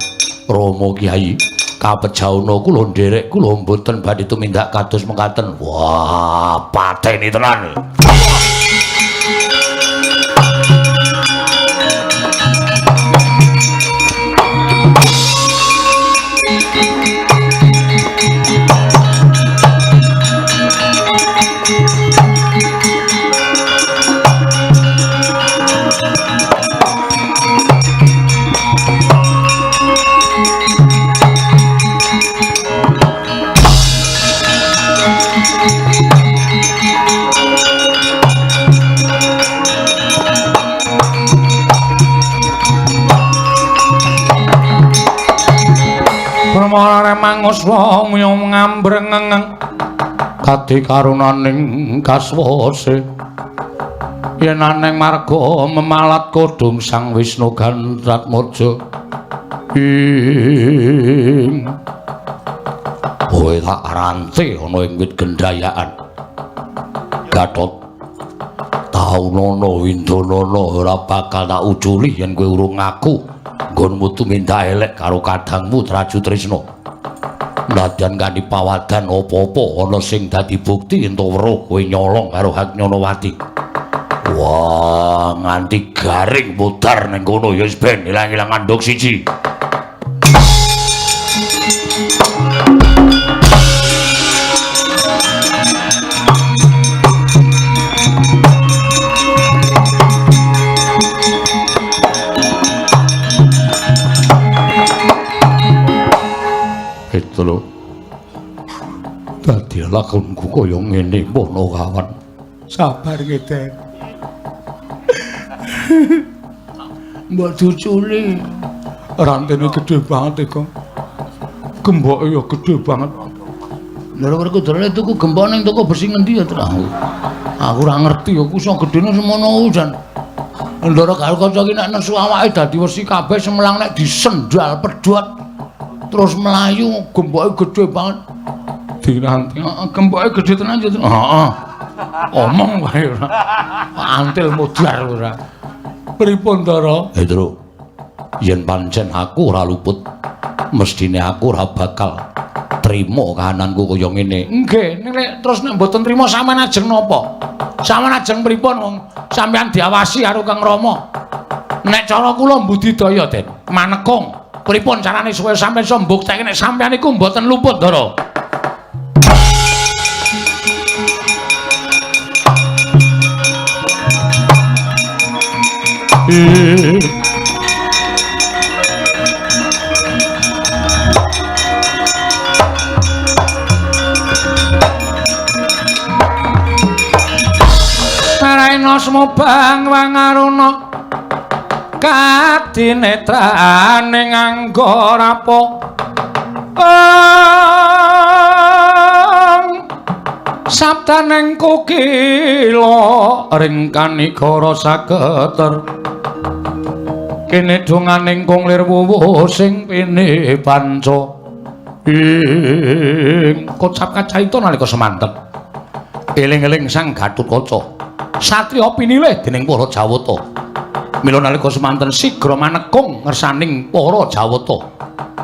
Rama Kyai, kapejauna kula nderek kula mboten badhe tumindak kados mekaten. Wah, pateni tenan. Semara manguswa ngambrengeng kadi karunaning kaswase yen aneng marga memalat kodhong Sang Wisnu Gandratmaja ing kowe tak rante ana ing wit gendayaan Gatot taunono windonono ora bakal tak uculi yen kowe urung ngaku nggonmu tumindak elek karo kadangmu Traju Trisna. Nadyan kanthi pawadan apa-apa ana sing dadi bukti ento weruh kowe nyolong karo Haknyanawati. Wah, nganti garing mudhar ning kono ya wis ben ilang-ilang andhok siji. Itu lho. Dadi lakonku kaya ngene mono kawan. Sabar nggih, Den. Mbok duculi. Rantene gedhe banget e, Kong. Gemboke ya gedhe banget. Lha Werkudara tuku gembok ning toko besi ngendi ya, Tru? Aku ora ngerti ya, ku iso gedhene semono jan. Ndara karo kanca iki nek nesu awake dadi wesi kabeh semelang nek disendal pedhot. Terus melayu gemboke gedhe banget. Diranti. Heeh, gemboke gedhe tenan ya. Heeh. Omong wae ora. Antil modar ora. Pripun, Ndara? Tru. Yen pancen aku ora luput, mestine aku ora bakal trima kahananku kaya ngene. Nggih, nek terus nek mboten trima sampean ajeng napa? Sampean ajeng pripun wong sampean diawasi karo Kang Rama? Nek cara kula mbudidaya, Den, manekung. Pripun carane supaya sampeyan iso mbuktekke nek sampeyan iku mboten luput, Ndara? Naraina sumobang wangaruna kadinetrane nganggo rapo sabdaneng kokila ring kanikara saketer kene donganing kung lir wuwuh sing pene panca ing kocap kacaita nalika semanten eling-eling Sang Gatotkaca satriya pinilih dening para Jawata. Mila nalika semanten sigra manekung ngersaning para Jawata.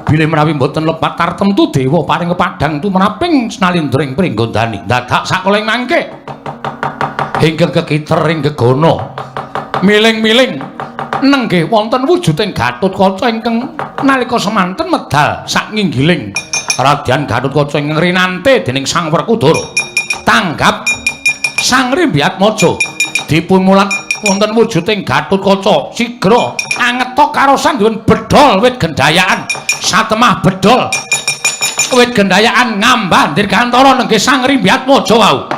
Bilih menawi mboten lepat tartemtu dewa paring kepadhang tumraping snalindra ing pringgondani. Dadak sakoling mangke ingkang kekiter ing gegana miling-miling nenggih wonten wujuding Gatotkaca ingkang nalika semanten medal sak nginggiling Radyan Gatotkaca ingkang rinante dening Sang Werkudara. Tanggap Sang Rimbyatmaja dipun mulat wonten wujuding Gatotkaca sigra angetok karosan nyuwun bedhol wit gendayaan satemah bedhol wit gendayaan ngambah dirgantara nenggih Sang Rimbyatmaja wau.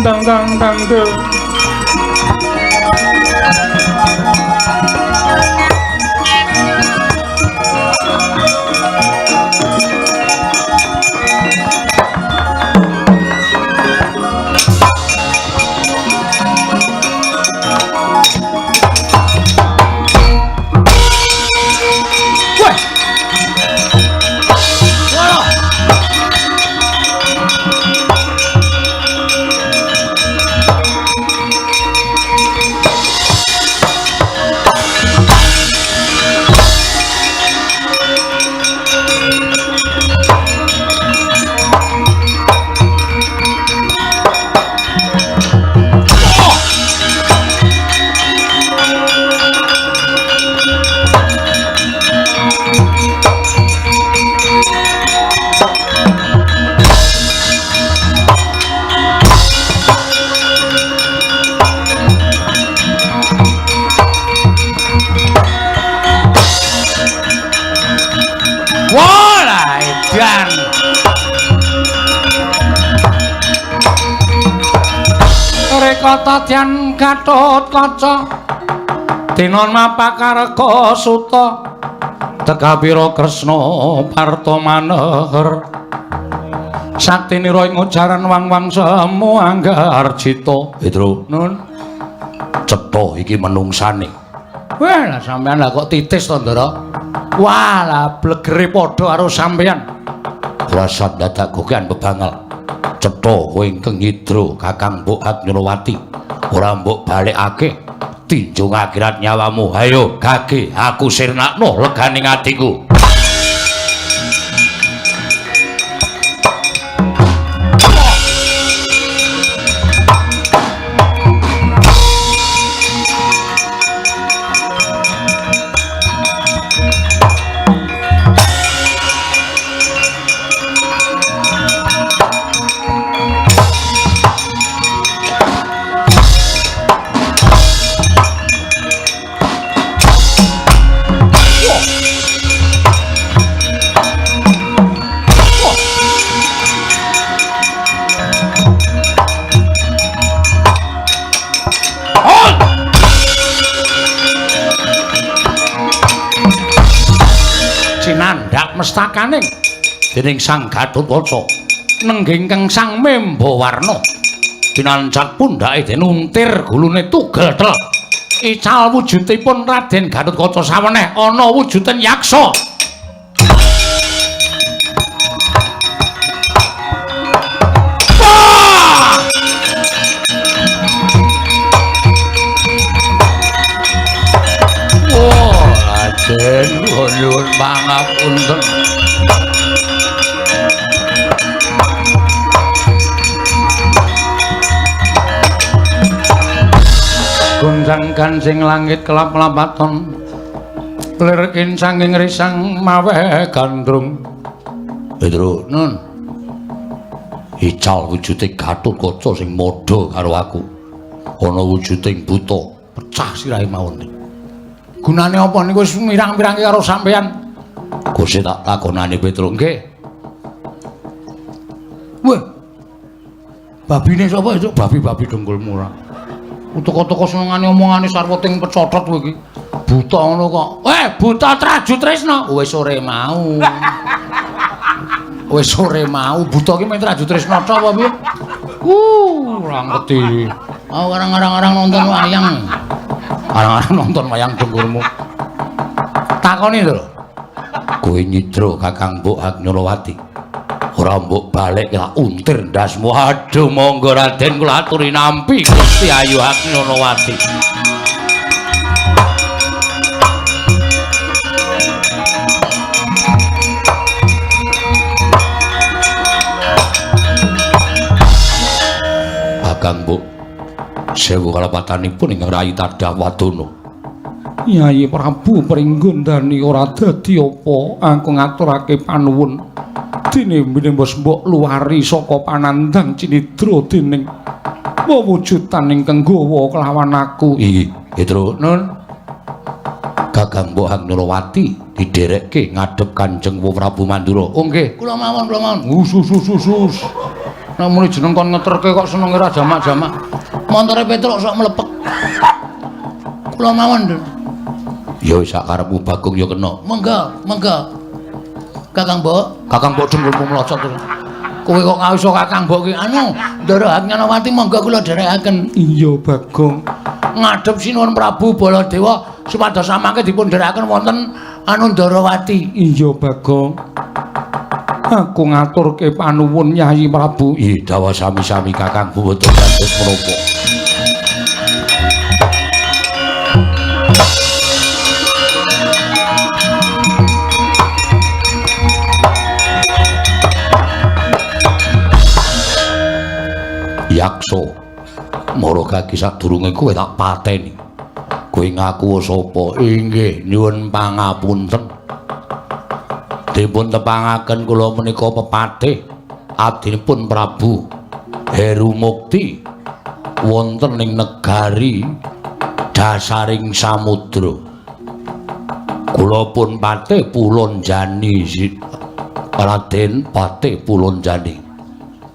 Dang dang dang dang. Woi. Wah. Katadyan Gatotkaca Dinon mapakareka suta Tekapira Kresna Parta Maneher Saktinira ing ujaran wang-wang semu anggarjita. Petro, Nun, cetha iki menungsane. Wah, lah sampean lah kok titis to, Ndara? Wah, lah blegere padha karo sampean. Rasa dadak gokean bebangal. Cetha kowe ingkang nyidra Kakang Mbok Agnyolowati. Ora mbok balekake tinjung akhirat nyawamu. Hayo gage aku sirnakno leganing atiku. Cinandhak mestakaning dening Sang Gatotkaca nenggih ingkang Sang Membawarna dinancak pundhake den untir gulune tugel tel ical wujudipun Raden Gatotkaca saweneh ana wujuding yaksa. Raden nyuwun pangapunten. Gonjang gancing langit kelap-lapaton lir kincanging risang maweh gandrung. Petro, nun. Ical wujude Gatotkaca sing madha karo aku. Ana wujuding buta, pecah sirahe mawon. Gunane apa niku wis mirang-mirangke karo sampean? Gusti tak takonane Petro. Nggih. Weh. Babine sapa itu? Babi-babi dengkulmu ora. Toko-toko senengane omongane sarwa ting pecotot kowe iki. Buta ngono kok. Weh, buta Traju Tresna. Wis sore mau. Wis sore mau buta ki mung Traju Tresna tok apa piye? Ora ngerti. Aku arang-arang nonton wayang. Arang-arang nonton wayang dengkulmu. Takoni lho. Kowe nyidra Kakang Mbok Agnyolowati. Ora mbok balik lak untir ndasmu. Aduh monggo Raden kula aturi nampi Gusti Ayu Agnyolowati. Kakang Mbok sewu kalapatanipun ingkang rayi Tadah Wadana. Yayi Prabu Pringgondani ora dadi apa aku ngaturake panuwun. Dene mbok mbok luwari saka panandhang cinidra dening wewujudan ingkang gawa kelawan aku. Iki, Petro, Nun. Kakang Mbok Agnyolowati didherekke ngadhep Kanjeng Prabu Mandura. Oh nggih, kula mawon, kula mawon. Us us us us. Nek muni jeneng kon ngeterke kok senenge ra jamak-jamak. Montore Petruk sok mlepek. Kula mawon. Ya wis sak karepmu Bagong ya kena. Monggo, monggo. Kakang Mbok, Kakang Mbok dengkulmu mlocot terus. Kowe kok iso Kakang Mbok ki anu, Ndara Agnyolowati monggo kula dherekaken. Iya, Bagong. Ngadhep Sinuwun Prabu Baladewa supados samangke dipun dherekaken wonten anu Ndarawati. Iya, Bagong. Aku ngaturke panuwun Yayi Prabu. Iya, dawa sami-sami Kakang boten dados menapa. Yaksa, mara kaki sadurunge kowe tak pateni. Kowe ngaku sapa? Inggih, nyuwun pangapunten. Dipun tepangaken kula menika pepatih abdinipun Prabu Heru Mukti wonten ing negari dasaring samudra. Kula pun patih Pulonjani, Raden Patih Pulonjani.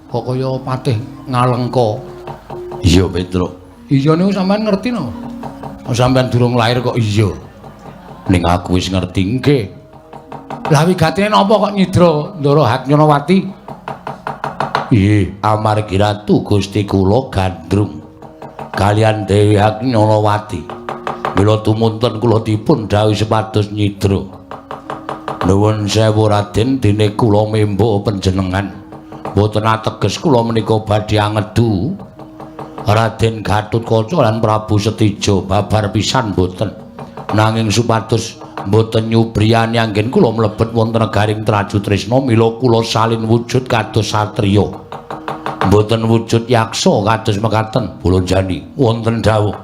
Kok kaya patih Ngalengka? Iya, Petro. Iya niku sampean ngerti no? Sampean durung lahir kok iya. Ning aku wis ngerti nggih. Lah wigatine napa kok nyidra Ndara Haknyanawati? Nggih, amargi Ratu Gusti kula gandrung kalian Dewi Haknyanawati. Mila tumunten kula dipun dhawuhi supados nyidra. Nuwun sewu Raden, dene kula membo panjenengan. Mboten ateges kula menika badhe angedu Raden Gatotkaca lan Prabu Setija babar pisan mboten. Nanging supados mboten nyubriyani anggen kula mlebet wonten negaring Traju Tresna, mila kula salin wujud kados satriya. Mboten wujud yaksa kados mekaten Bolonjani. Wonten dawuh.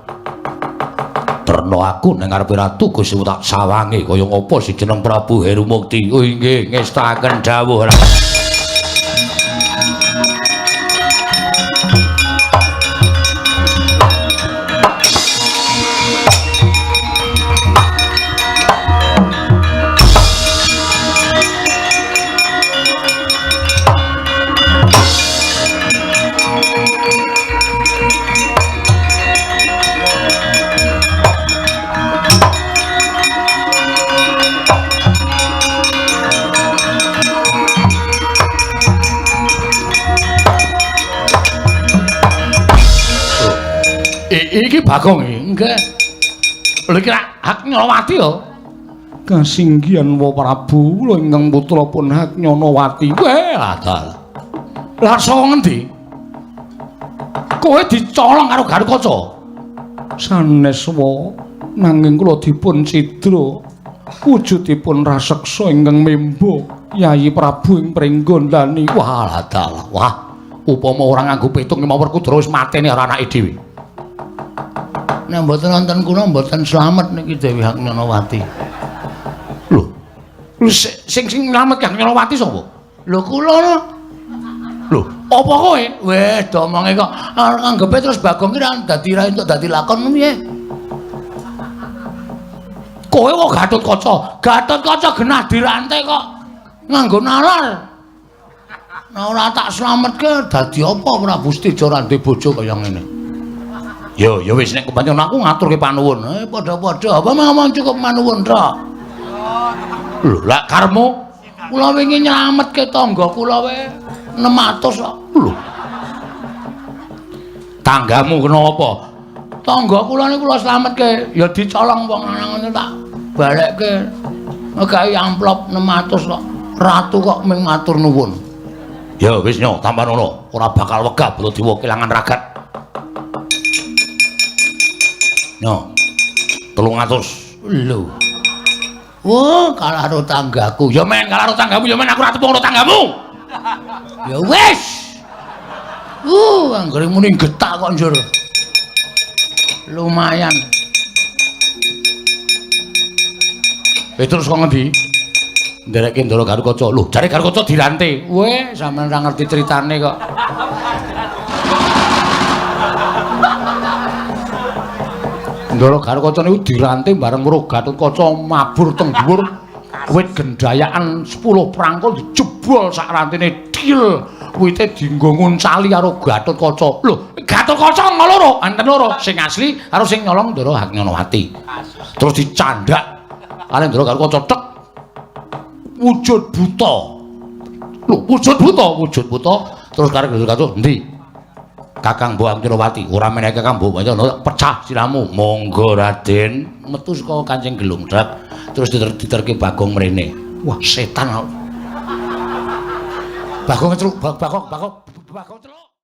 Terna aku ning ngarepe Ratu Gusti tak sawange kaya ngapa si jeneng Prabu Heru Mukti. Oh inggih, ngestakaken dawuh. Iki Bagong iki. Nggih. Lho iki Haknyanawati ya. Kasinggihan wa Prabu, kula ingkang putra pun Haknyanawati. Weh, adal. Lah saka ngendi? Kowe dicolong karo Gatotkaca. Sanes wa, nanging kula dipun cidra. Wujudipun raseksa ingkang membo Yayi Prabu ing Pringgondani. Wah, adal. Wah, upama ora nganggo petung mawon Werkudara wis mateni karo anake dhewe. Nek mboten wonten kula mboten slamet niki Dewi Haknyanawati. Lho. Lho sing sing slamet Haknyanawati sapa? Lho kula no. Lho, apa kowe? Weh, domonge kok anggepe terus Bagong ki ra dadi ra entuk dadi lakon piye? Kowe kok Gatotkaca. Gatotkaca genah dirante kok nganggo nalar. Nah ora tak slametke dadi apa Prabu Setija ora duwe bojo kaya ngene. Yo, ya wis nek kepancen aku ngaturke panuwun. Padha-padha apa ngomong cukup manuwun tok. Lho, lak karepmu kula wingi nyelametke tangga kula wae 600 kok. Lho. Tanggamu kena apa? Tangga kula niku kula slametke ya dicolong wong lanang ngono tak balekke. Ngegawe amplop 600 kok. Ratu kok mung matur nuwun. Ya wis nyo, tampan ngono. Ora bakal wegah Baladewa kelangan ragat. Nyo. 300. Lho. Wah, kalah karo tanggaku. Ya men kalah karo tanggamu, ya men aku ora tepung karo tanggamu. Ya wis. Anggere muni getak kok njur. Lumayan. Terus kok ngendi? Nderekke Ndara Gatotkaca. Lho, jare Gatotkaca dirante. Weh, sampean ora ngerti critane kok. Ndara Gatotkaca niku dirante bareng weruh Gatotkaca mabur teng dhuwur wit gendhayakan 10 prangkul dijebol sak rantene dil. Wite dienggo nguncali karo Gatotkaca. Lho, Gatotkaca loro, enten loro, sing asli karo sing nyolong Ndara Haknyanawati. Terus dicandhak kali Ndara Gatotkaca tek wujud buta. Lho, wujud buta, wujud buta. Terus karo Gatotkaca endi? Kakang Mbok Haknyanawati, ora menehi Kakang Mbok pecah siramu. Monggo Raden, metu saka Kancing Gelung tek. Terus diterke Bagong mrene. Wah, setan. Bagong celuk, Bagong, Bagong, Bagong celuk.